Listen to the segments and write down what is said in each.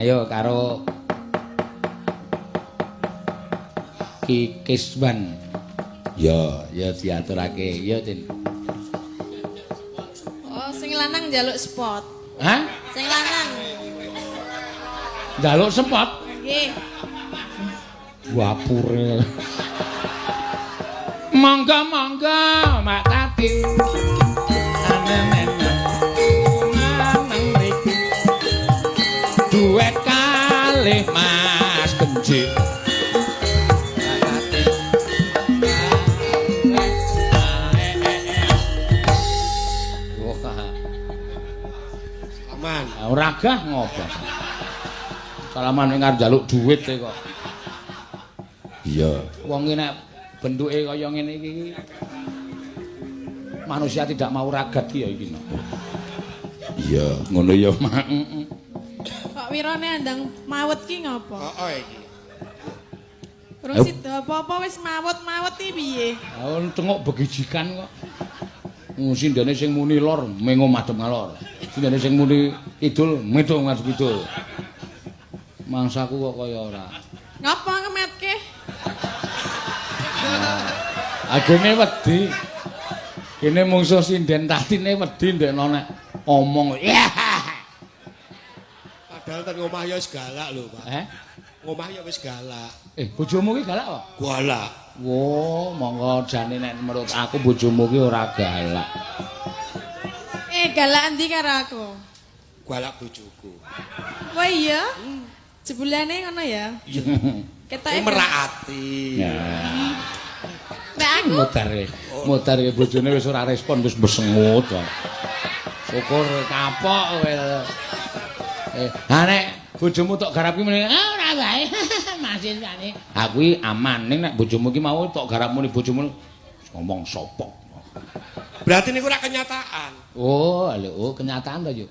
Ayo karo Ki Kiswan. Ya, ya diaturake. Ya, Tin. Oh, sing lanang njaluk spot. Hah? Sing lanang. Njaluk spot? Nggih. Wapure. Monggo monggo Mbak Tati. Duet kalih Mas Kenjit. Salaman. Ora gah ngopo. Salaman ning arep njaluk duit e kok. Iya. Wong iki nek bentuke kaya ngene iki manusia tidak mau ragat ki ya iki. Iya, ngono ya, Mak. Kok wirane andang mawet ki ngopo? Heeh iki. Urung sida apa-apa wis mawet-mawet iki piye? Ha tengok begijikan kok. Sindene sing muni lor mengo madhep ngalor. Sindene sing muni kidul metu ngadep kidul. Mangsaku kok kaya ora. Ngapa ngemetke? Agene wedi. Kene mungsuh sinden tatine wedi ndekno nek omong. Padahal ten omah ya wis galak lho, Pak. Eh? Omah ya wis galak. Bojomu ki galak apa? Galak. Wo, monggo jane nek menurut aku bojomu ki ora galak. Galak endi karo aku? Galak bojoku. Wah iya. Jebulane ngono ya. Iya. Ketoke merak ati. Ya. Nek aku Mudare bojone wis ora respon wis besengut. Syukur kapok kowe. Ha nek bojomu tok garap ki muni, ah ora wae. Masih jane. Ha kuwi aman ning nek bojomu ki mau tok garap muni bojomu ngomong sapa. Berarti niku ora kenyataan. Oh, lho, oh, kenyataan to, Yuk.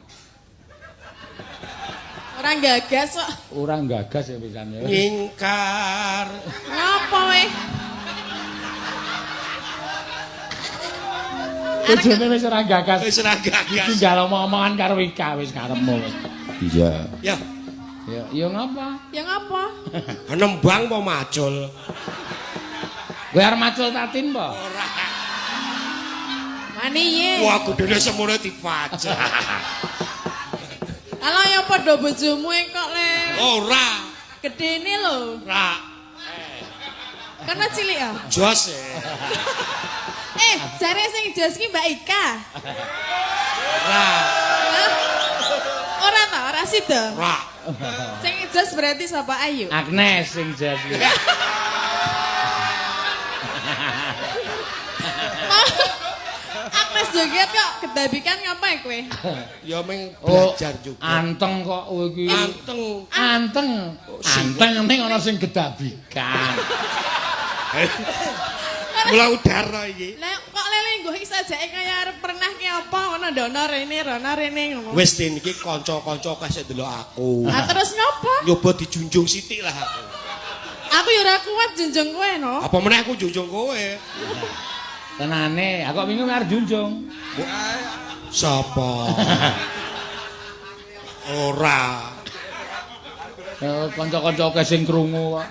Ora gagas kok. Ora gagas ya pisan ya. Nyingkar. Ngapa weh? Bojone wis ora gagas. Wis ora gagas. Tinggal omong-omongan karo Ika wis karepmu. Iya. Ya. Ya, ya ngapa? Ya ngapa? Nembang apa macul? Kowe arep macul Tatin apa? Ora. Wani ye. Wah, gedene semono dipajak. Ala ya padha bojomu kok le. Ora. Gedene lho. Ora. Karena cilik ya? Jos e. Jare sing jos ki Mbak Ika. Ora. Ora ta, ora sida. Ora. Sing jos berarti sapa Ayu? Agnes sing jos ki. Agnes joget kok kedabikan ngapa kowe? Ya meng belajar juga. Anteng kok kowe iki. Anteng. Anteng. Anteng ning ana sing gedabikan. Mula udara iki. Lah kok lele nggo iki sajake kaya arep pernah ki apa ngono ndono rene rono rene ngono. Wis tin iki kanca-kanca kasih delok aku. Lah terus ngopo? Nyoba dijunjung sithik lah aku. Aku ya ora kuat junjung kowe no. Apa meneh aku junjung kowe? Tenane, aku wingi arep junjung. Sapa? Ora. Kanca-kanca akeh sing krungu kok.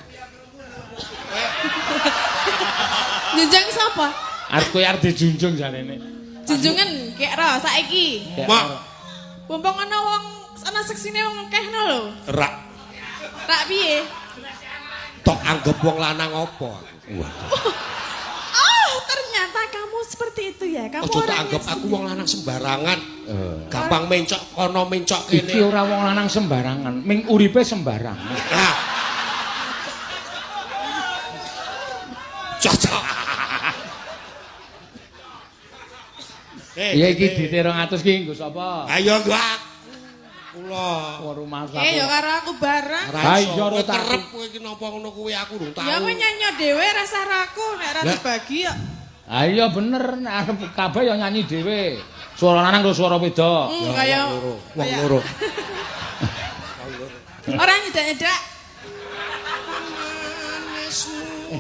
Junjung sapa? Arep kowe arep dijunjung jarene. Junjungan kek ro saiki. Mak. Mumpung ana wong ana seksine wong akeh no lho. Rak. Rak piye? Tok anggap wong lanang apa aku? Waduh. Oh, ternyata kamu seperti itu ya. Kamu ojo tak anggap aku wong lanang sembarangan. Gampang mencok kono mencok kene. Iki ora wong lanang sembarangan, ming uripe sembarangan. Nah. Cocok. Iya iki duite 200 ki nggo sapa? Ayo nggo aku. Kula. Rumah aku. Ya karo aku bareng. Ha iya ora kerep kowe iki napa ngono kuwi aku durung tau. Ya kowe nyanyi dhewe rasah aku nek ora dibagi kok. Ha iya bener nek arep kabeh ya nyanyi dhewe. Suara lanang karo suara wedok. Kaya wong loro. Ora nyedak-nyedak.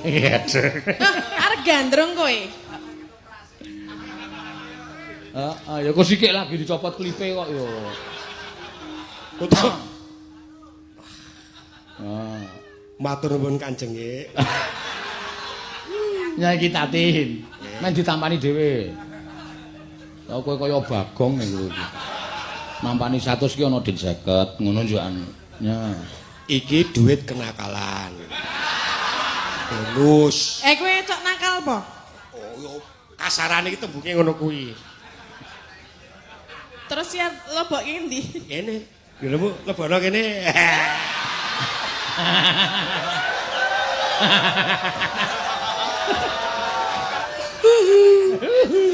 Iya. Arep gandrung kowe. Heeh, ya kok sikik lagi dicopot klipe kok ya. Kudu. Oh. Matur nuwun Kanjeng nggih. Ya iki Tatin. Men ditampani dhewe. Ya kowe kaya Bagong niku iki. Nampani 100 ki ana dit 50, ngono njukan. Ya. Iki duit kenakalan. Bonus. Eh kowe cok nakal apa? Oh, yo kasarane iki tembunge ngono kuwi. Terus ya lebokke endi? Kene. Ya lho, Bu, lebono kene.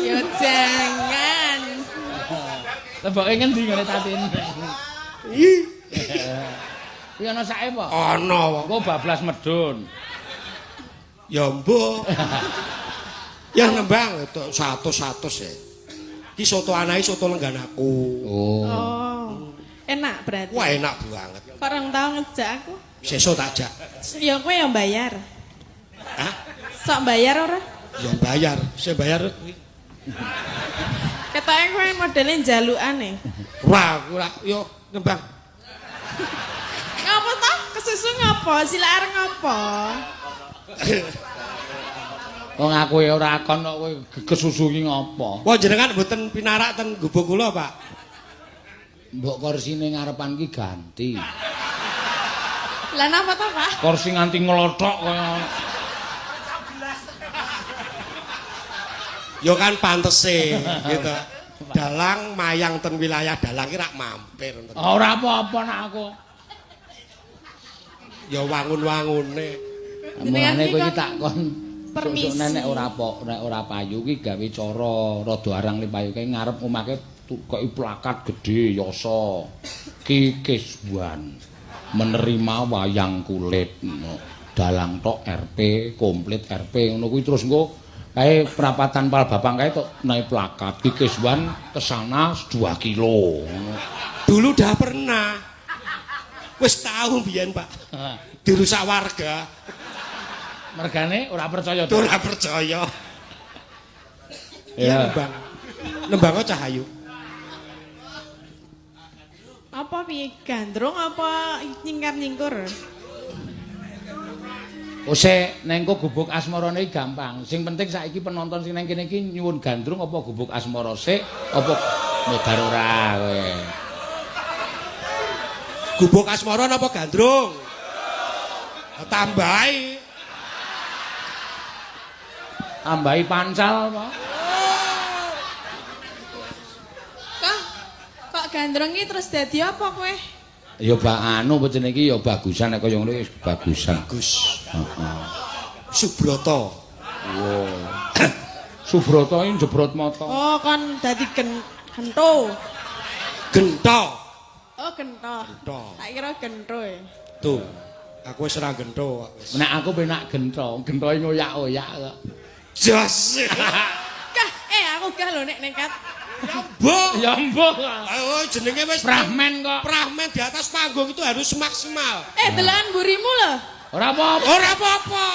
Ya jangan. Leboke ngendi ngene Tatin? Ih, Kuwi ana sake apa? ana kok. Engko bablas medun. Ya mbuh. Ya nembang 100-100 ya. Iki soto anake soto lenggan aku. Oh. Oh. Enak berarti. Wah, enak banget. Kok rong tau ngejak aku? Sesuk tak jak. Ya kowe yang bayar. Hah? Sok bayar ora? Ya bayar. Sing bayar kuwi. Ketoke kowe modele njalukane. Wah, aku ora yo nembang. Ngapa toh? Kesusu ngapa? Sila arep ngapa? Wong aku ya ora kon kok kowe kesusu ki ngopo? Wah, jenengan mboten pinarak ten gubuk kula, Pak. Mbok korsine ngarepan ki ganti. Lah napa toh, Pak? Kursi nganti nglothok kaya Ya kan pantese gitu. Dalang mayang ten wilayah dalang ki rak mampir. Ora apa-apa nak aku. Ya wangun-wangune. Mulane kowe iki tak kon permisi. Sok nek ora apa nek ora payu ki gawe cara rada arang le payu kae ngarep omahke tukoki plakat gedhe yasa Ki Kiswan menerima wayang kulit dalang tok RP komplit RP ngono kuwi terus engko kae perapatan Palbapang kae tok naik plakat Ki Kiswan kesana 2 kilo. Dulu dah pernah. Wis tahu biyen, Pak. Dirusak warga. Mergane ora percaya. Ora percaya. Ya nembang. Nembang Cahayu. Apa piye gandrung apa nyingkar-nyingkur? Ose neng kok gubuk asmarane iki gampang. Sing penting saiki penonton sing neng kene iki nyuwun gandrung apa gubuk asmara sik apa modar ora kowe. Gubuk asmara napa gandrung? Tambahi. Tambahi pancal apa? Kok gandrung iki terus dadi apa kowe? Ya bak anu apa jenenge iki ya bagusan nek kaya ngono wis bagusan. Bagus. Heeh. Subroto. Wow. Subroto iki jebrot mata. Oh, kon dadi gento. Gento. Oh, gento. Gento. Tak kira gento e. Tuh. Aku wis ora gento. Nek aku penak gento, gentoe ngoyak-oyak kok. Jos. Kah, aku gah lho nek nekat. Ya mbok. Ya mbok. Oh, jenenge wis Prahmen kok. Prahmen di atas panggung itu harus maksimal. Delokan mburimu lho. Ora apa-apa. Ora apa-apa.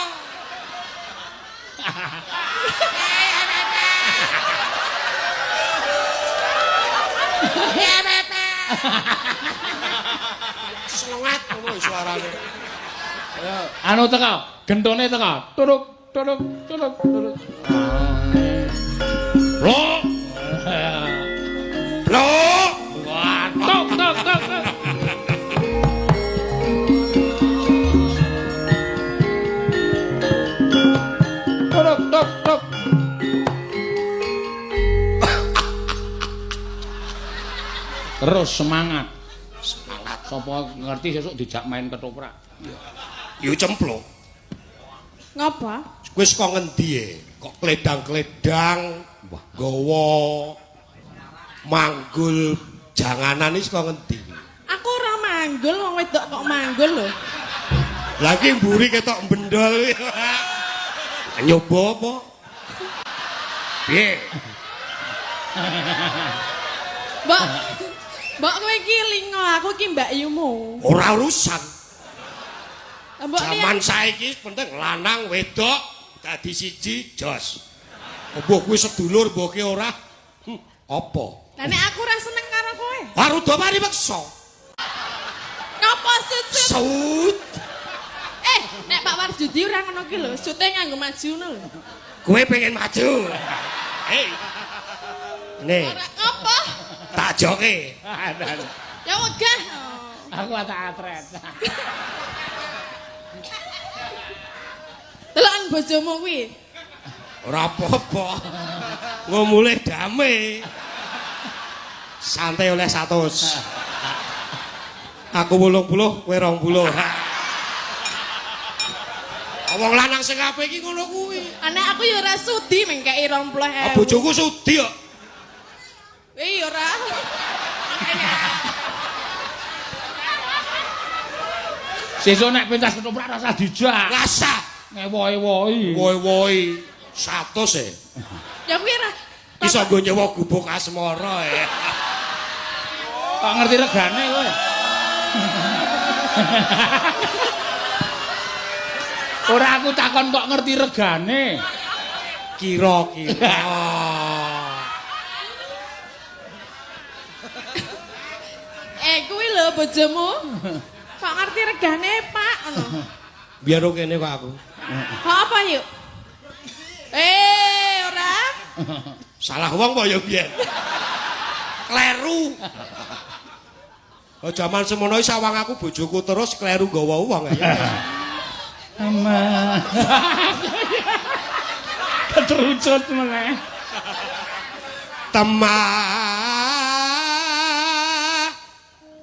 Selengat ngono suarane. Anu teko, gentone teko. Turuk turuk turuk turuk. Blok. Blok. Wah, tok tok tok. Turuk tok tok. Terus semangat. Semangat. Sapa ngerti sesuk dijak main ketoprak. Yo cemplung. Ngapa? Kowe saka ngendi e? Kok kledang-kledang, gawa manggul janganan iki saka ngendi? Aku ora manggul, wong wedok kok manggul lho. Lah iki mburi ketok bendol. Nyoba apa? Piye? Mbok, mbok kowe iki lingo, aku iki mbakyumu. Ora urusan. Mbok Jaman saiki penting lanang wedok dadi siji jos. Mbok kuwi sedulur mbok ki ora. Apa? Lah nek aku ora seneng karo kowe. Arudha pari peksa. Ngapa sut-sut? Sut. Dadi ora ngono ki lho, sute nganggo maju ngono lho. Kowe pengen maju. Hei. Nih, Ora apa? tak joke. Ya wegah. Aku tak atret. Deloken bojomu kuwi. Ora apa-apa. Ngomule dame. Santai oleh 100. Aku 80, kowe 20. Wong lanang sing apik iki ngono kuwi. Anak aku ya ora sudi mengkeki 20.000. Ah, bojoku sudi kok. Iya ora. Sesuk nek pentas ketoprak rasa dijak. Rasa Ngewohi-wohi. woi-woi 100 e. Ya kuwi ora. Iso nggo nyewa gubuk asmara e. Kok ngerti regane kowe? Ora aku takon kok ngerti regane. Kira-kira. Eh kuwi lho bojomu. Kok ngerti regane, Pak? Ngono. Biar kene kok aku. Kok apa yuk? Eh, ora. Salah wong apa ya biyen? Kleru. Oh, jaman semono iki sawang aku bojoku terus kleru nggawa wong ya. Ama. Ketrucut meneh. Temah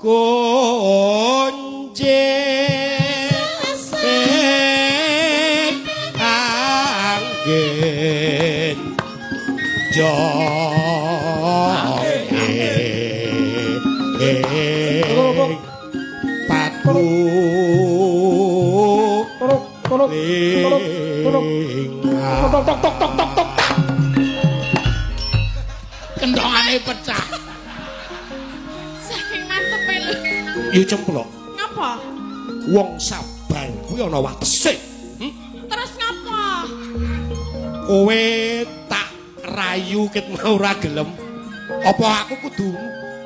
kunci angin jonge patu Tok tok tok tok tok tok. Kendongane pecah. Saking mantepe lho. Ya cemplok. Ngapa? Wong sabar kuwi ana watese. Terus ngapa? Kowe tak rayu ket mau ora gelem. Apa aku kudu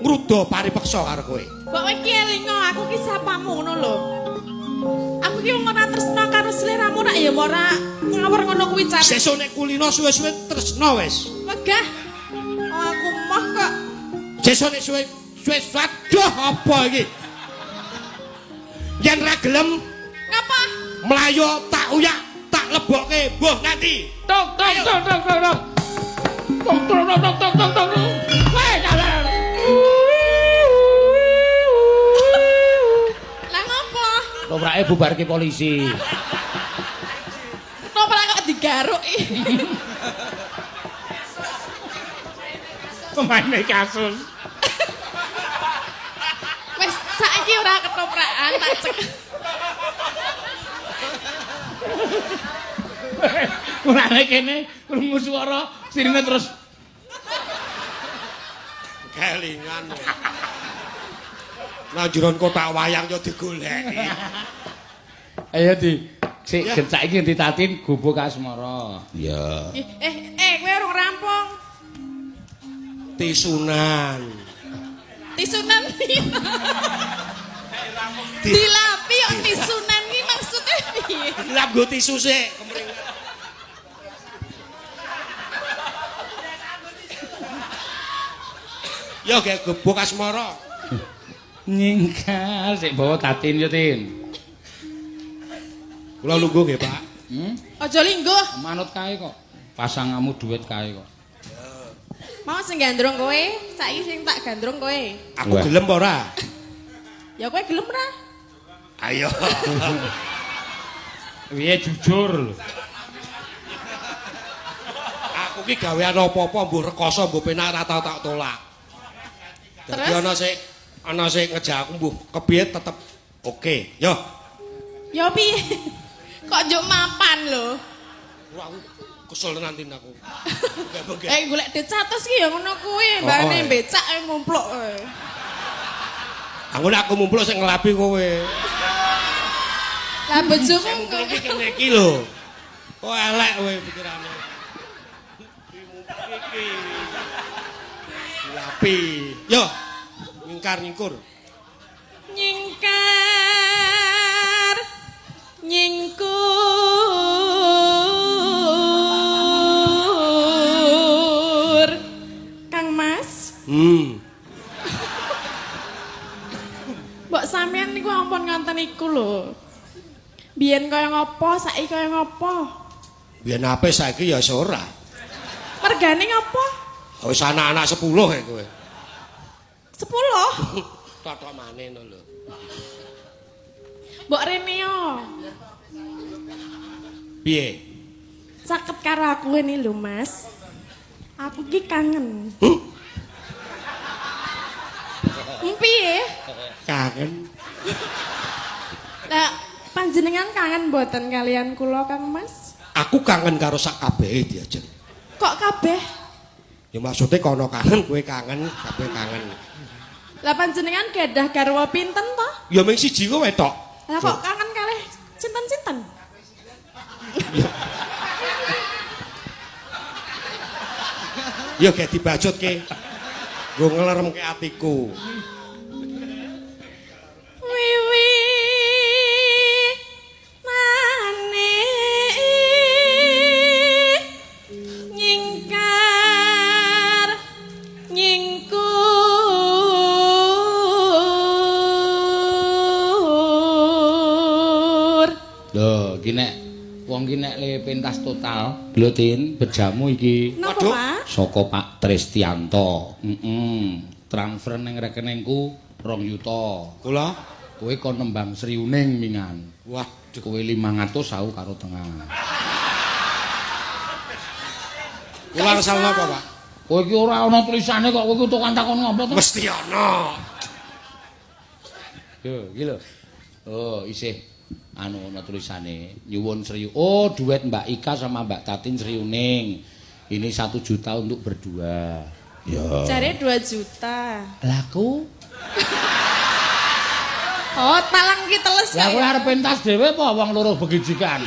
ngruda paripeksa karo kowe? Mbok kowe ki elingo aku ki sapamu ngono lho. Aku ki wong ora tresna karo sliramu rak ya ora ngawur ngono kuwi car. Sesuk nek kulino suwe-suwe tresna wis. Wegah. Oh, aku moh kok. Sesuk nek suwe suwe waduh apa iki? Yen ra gelem Ngapa? mlayu tak uyak tak lebokke mbuh nanti. Tok tok tok tok tok tok. Tok tok tok tok tok tok tok. Weh, jalan. Lah ngapa? Toprake bubarke polisi. Ketoprak kok digaruk iki. Pemaine kasus. Wis saiki ora ketoprakan tak cek. Mulane kene krungu swara sirine terus Kelingan. Nang jeron kotak wayang yo digoleki. Ayo di sik gencak iki ditatin gubuk asmara. Iya. Eh kowe urung rampung. Tisunan. Tisunan piye? Dilapi kok tisunan ki maksudnya piye? Dilap nggo tisu sik kemringet. Yo gek gubuk asmara. Nyingkar sik bawa tatin yo Tin. Kula lungguh nggih, Pak. Hmm? Aja lingguh. Manut kae kok. Pasangamu duit kae kok. Mau sing gandrung kowe, saiki sing tak gandrung kowe. Aku gelem apa ora? Ya kowe gelem ora? Ayo. Piye jujur lho. Aku ki gawean apa-apa mbuh rekoso mbuh penak ora tau tak tolak. Dadi ana sing ngejak aku mbuh kepiye tetep oke. Yo. Ya piye? Kok njuk mapan lho. Wah, aku kesel tenan Tin aku. Eh golek duit 100 ki ya ngono kuwi, mbane becak mumpluk kowe. Aku nek aku mumpluk sing ngelapi kowe. Lah bojomu Sing mumpluk iki kene iki lho. Kok elek kowe pikirane. Mumpluk iki. Dilapi. Yo, nyingkar nyingkur. Nyingkar nyingkur. pun ngoten niku lho. Biyen kaya ngopo, saiki kaya ngopo? Biyen ape saiki ya wis ora. Mergane ngopo? Wis anak-anak 10 e kowe. 10. Totok maneh ngono lho. Mbok rene yo. Piye? Caket karo aku ini lho, Mas. Aku ki kangen. Huh? Piye? Kangen. Lah panjenengan kangen mboten kalian kula, Kang Mas? Aku kangen karo sak kabehe diajeng. Kok kabeh? Ya maksude kono kangen, kowe kangen, kabeh kangen. Lah panjenengan gadah garwa pinten to? Ya mung siji kowe tok. Lah kok kangen kalih sinten-sinten? Ya gek dibacutke. Nggo ngleremke atiku. Wiwi mane nyingkar nyingkur. Lho, iki nek wong ki nek le pentas total, lho Tin, bejamu iki. Napa, Waduh. Pak? Saka Pak Tristianto. Heeh. Transfer ning rekeningku 2 yuta. Kula Kowe kon nembang Sriuning mingan. waduh. Kowe 500 aku karo tengah. Kula angsal napa, Pak? Kowe iki ora ana tulisane kok kowe iki tukang takon ngopo to? Mesti ana. Yo, iki lho. Oh, isih anu ana tulisane nyuwun Sri. Oh, duet Mbak Ika sama Mbak Tatin Sriuning. Ini 1 juta untuk berdua. Ya. Jare 2 juta. Lah aku, Oh, talang ki teles lah kowe arep pentas dhewe apa wong loro begijikan?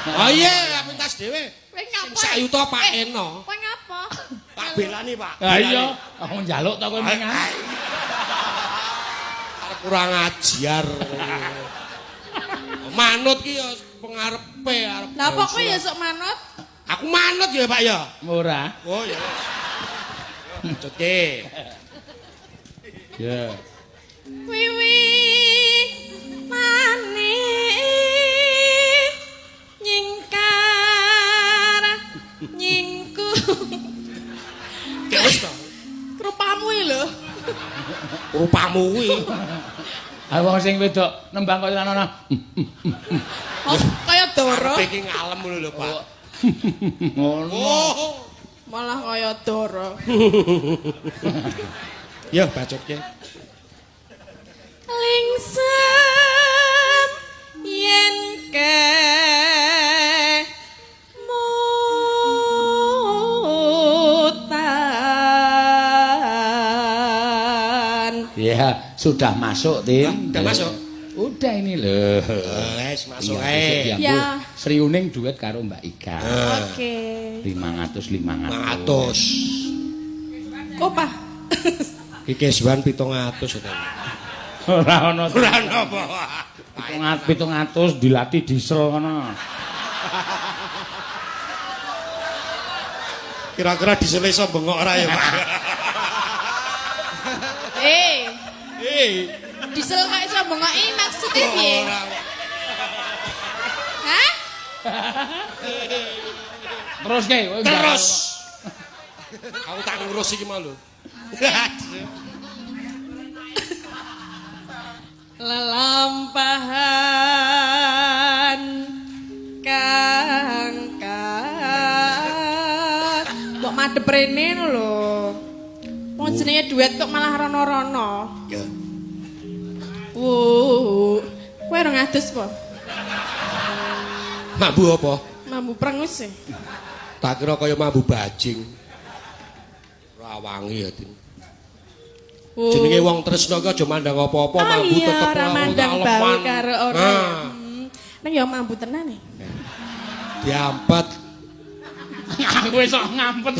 Oh iya, pentas dhewe. Kowe ngapa? Sak yuta Pak Eno. Kowe ngapa? Tak belani, Pak. Lah iya, aku njaluk to kowe mingan. Arep kurang ajar. Manut ki ya pengarepe arep. Lah apa kowe ya sok manut? Aku manut ya, Pak ya. Ora. Oh ya. Bacutke. Ya. Wiwi mane nyingkar nyingku. Wis to. Rupamu iki lho. Rupamu kuwi. Ah wong sing wedok nembang kaya ana. Oh, kaya doro. Arepe iki ngalem ngono lho, Pak. Ngono. Oh. Malah kaya doro. Ya bacutke. Lingsem yen kemutan. Ya, sudah masuk, Tin. Udah masuk? Udah ini lho. Wes masuk Iya, ae. besok diambil. Ya. Sriuning duet karo Mbak Ika. Oke. 500 500. 500. Kok, Pak? Iki keswan 700 to. Ora ono. Ora ono apa. 700 dilatih diesel kono. Kira-kira diesel iso bengok ora ya, Pak? Eh, Eh. diesel kok iso bengoki maksudnya piye? Ora. Hah? Terus ke, kowe Terus. Aku tak ngurus iki mau lho. Lelampahan kang mbok madhep rene ngono lho. Wong jenenge duet kok malah rono-rono. Ya. Wuh. Kowe ora ngadus po? Mambu apa? Mambu prengus e. Tak kira kaya mambu bajing. Ora wangi ya, Tin. Wuh. Jenenge wong tresno ki aja mandang apa-apa, Oh mambu iya, tetep ora mandang bau karo ora. Nah, Neng ya mambu tenan e. diampet. Aku wis ngampet.